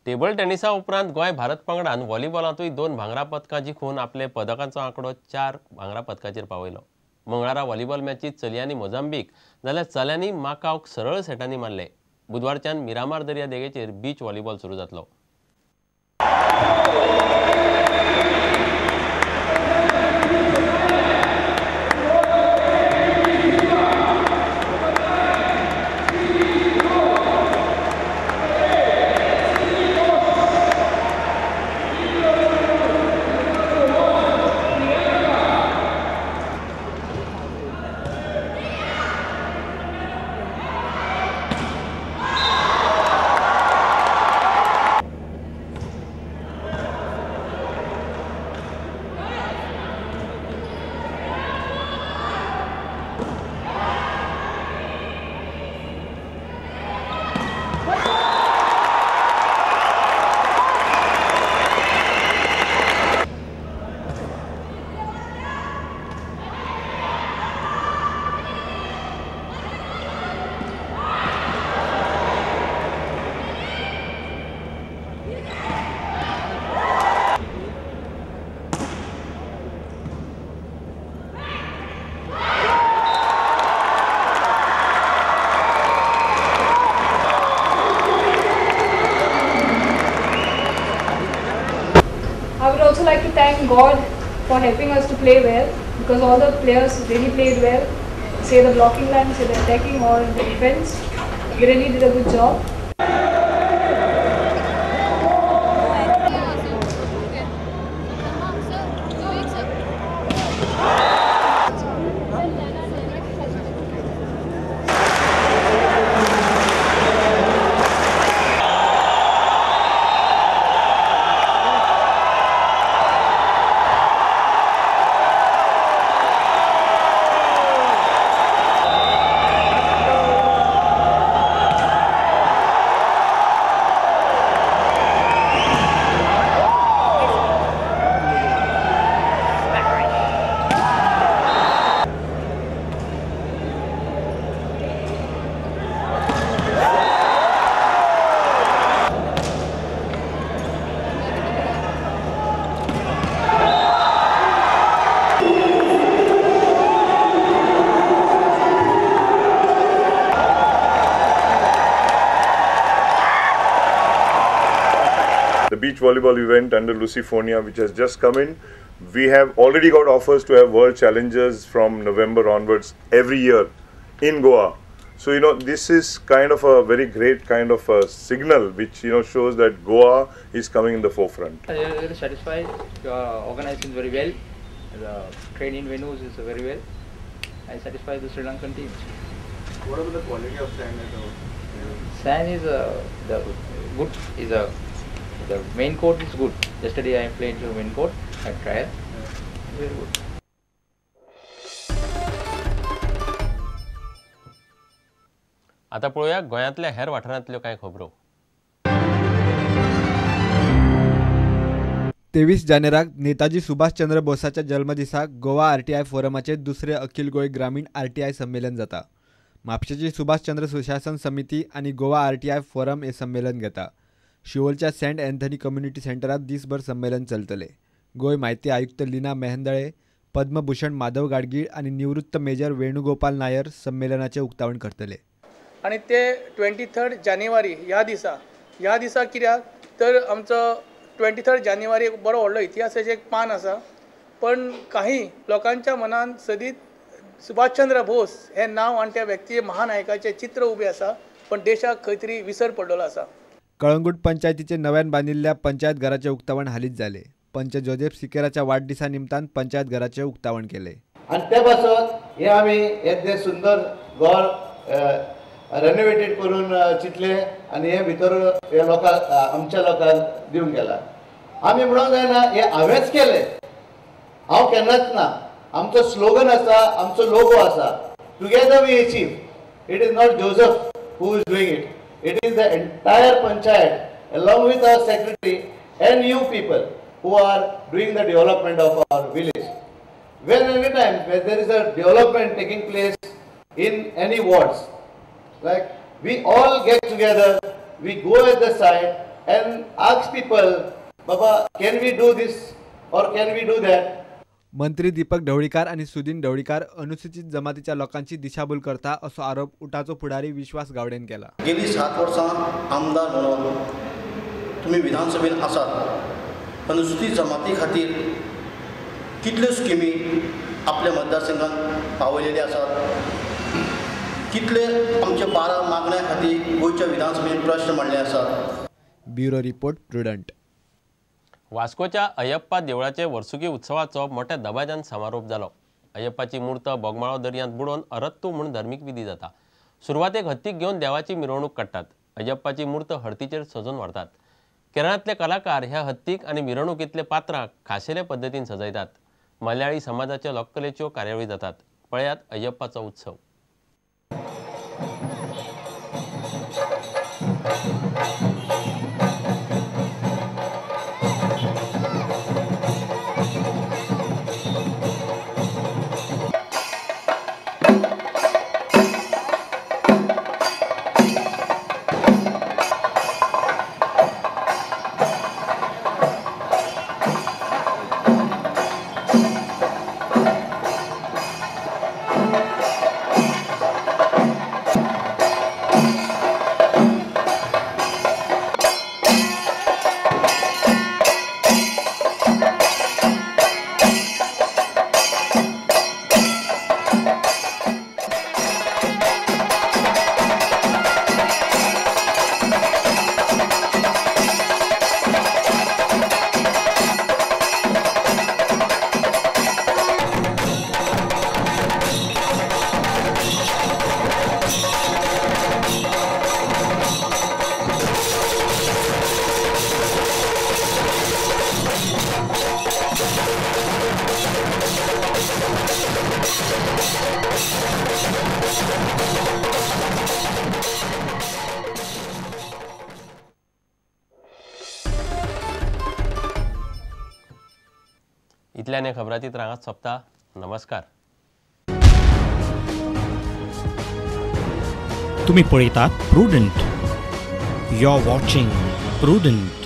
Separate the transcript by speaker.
Speaker 1: Table टेनिसा उपरांत गोंय भारत पंगडान व्हॉलीबॉलांतूय 2 भांगरा पदकां जिखून आपले पदकांचो आंकडो 4 भांगरा पदकाचेर पावयलो. मंगळारा व्हॉलीबॉल मॅचीत चलयांनी मोझांबीक जाल्यार चल्यांनी माकावक सरळ सेटांनी मारले. बुधवारच्यान मिरामार दर्या देगेचेर बीच व्हॉलीबॉल सुरू जातलो.
Speaker 2: Like to thank God for helping us to play well, because all the players really played well, say the blocking line, say the attacking or the defense, we really did a good job.
Speaker 3: The beach volleyball event under Lusofonia, which has just come in. We have already got offers to have world challengers from November onwards every year in Goa. So, you know, this is kind of a very great kind of a signal which, you know, shows that Goa is coming in the forefront.
Speaker 4: I am very satisfied. You are organizing very well. The training venues is very well. I satisfy the Sri Lankan teams.
Speaker 5: What about the quality of sand?
Speaker 4: Sand is the good is a the main court is good. Yesterday I played the main court at trial. Very good.
Speaker 1: आता पळोवया गोंयांतल्या हेर वाठारांतल्यो कांय खबरो.
Speaker 6: 23 जानेराक Netaji Subhash Chandra बोसाच्या जल्मदिसाक Goa RTI फोरमाचे दुसरे अखिल गोंय ग्रामीण RTI संमेलन जाता. म्हापशेची सुभाषचंद्र सुशासन समिती आनी गोवा आरटीआय फोरम हे संमेलन घेता. शिवोलच्या सेंट अँथनी कम्युनिटी सेंटरात दिसभर संमेलन चलतले. गोंय माहिती आयुक्त लीना मेहंदळे, पद्मभूषण माधव गाडगीळ आनी निवृत्त मेजर वेणुगोपाल नायर संमेलनाचे उक्तावण करतले.
Speaker 7: आनी ते 23 जानेवारी ह्या दिसा कित्याक तर आमचो 23 जानेवारी एक बरो व्हडलो इतिहासाचें एक पान आसा. पण काही लोकांच्या मनान सदीत सुभाषचंद्र बोस हें नांव आनी त्या व्यक्ती महानायकाचें चित्र उबें आसा, पण देशाक खंय तरी विसर पडलेलो आसा.
Speaker 6: कळंगूट पंचायतीचे नव्यान बांदिल्ल्या पंचायत घराचे उक्तावण हालींच जालें. पंच जोजेफ सिकेराच्या वाडदिसा निमतान पंचायत घराचे उक्तावण केले.
Speaker 8: आनी ते पासत हे आमी येद्दें सुंदर घर रेनोवेटेड करून चिंतले आनी हे भितर हे लोकांक आमच्या लोकांक दिवंक गेला. आमी म्हणूंक जायना हे हांवेंच केलें, हांव केन्नाच ना. आमचो स्लोगन आसा, आमचो लोगो आसा, together we achieve. It is not Joseph who is doing it. It is the entire panchayat along with our secretary and you people who are doing the development of our village. When any time when there is a development taking place in any wards, like we all get together, we go at the site, and ask people, Baba, can we do this or can we do that?
Speaker 6: मंत्री दीपक ढवळीकार आनी सुदीन ढवळीकार अनुसूचित जमातीच्या लोकांची दिशाभूल करता असो आरोप उटाचो फुडारी विश्वास गावडेन केला.
Speaker 9: गेली 7 वर्सां आमदार म्हणून तुमी विधानसभेन आसात. अनुसूचित जमाती खातीर कितल्यो स्किमी आपल्या मतदारसंघात पावयलेले आसात, कितले आमचे 12 मागण्या खातीर गोंयच्या विधानसभेन प्रश्न मांडले आसात.
Speaker 6: Bureau report, Prudent.
Speaker 1: वास्कोच्या अय्यप्पा देवळाचे वर्सुकी उत्सवाचो मोठ्या दबाज्यान समारोप जालो. अय्यप्पाची मूर्त बोगमाळो दर्यांत बुडोवन अरत्तू म्हूण धर्मीक विधी जाता. सुरवातेक हत्तीक घेवन देवाची मिरवणूक काडटात. अय्यप्पाची मूर्त हळदीचेर सजोवन व्हरतात. केरळांतले कलाकार ह्या हत्तीक आनी मिरवणुकींतले पात्रां खाशेले पद्दतीन सजयतात. मल्याळी समाजाच्या लोककलेच्यो कार्यावळी जातात. पळयात अय्यप्पाचो उत्सव. इतल्याने खबराची रांगात सोंपता. नमस्कार.
Speaker 10: तुम्ही पळयतात Prudent. You are watching Prudent.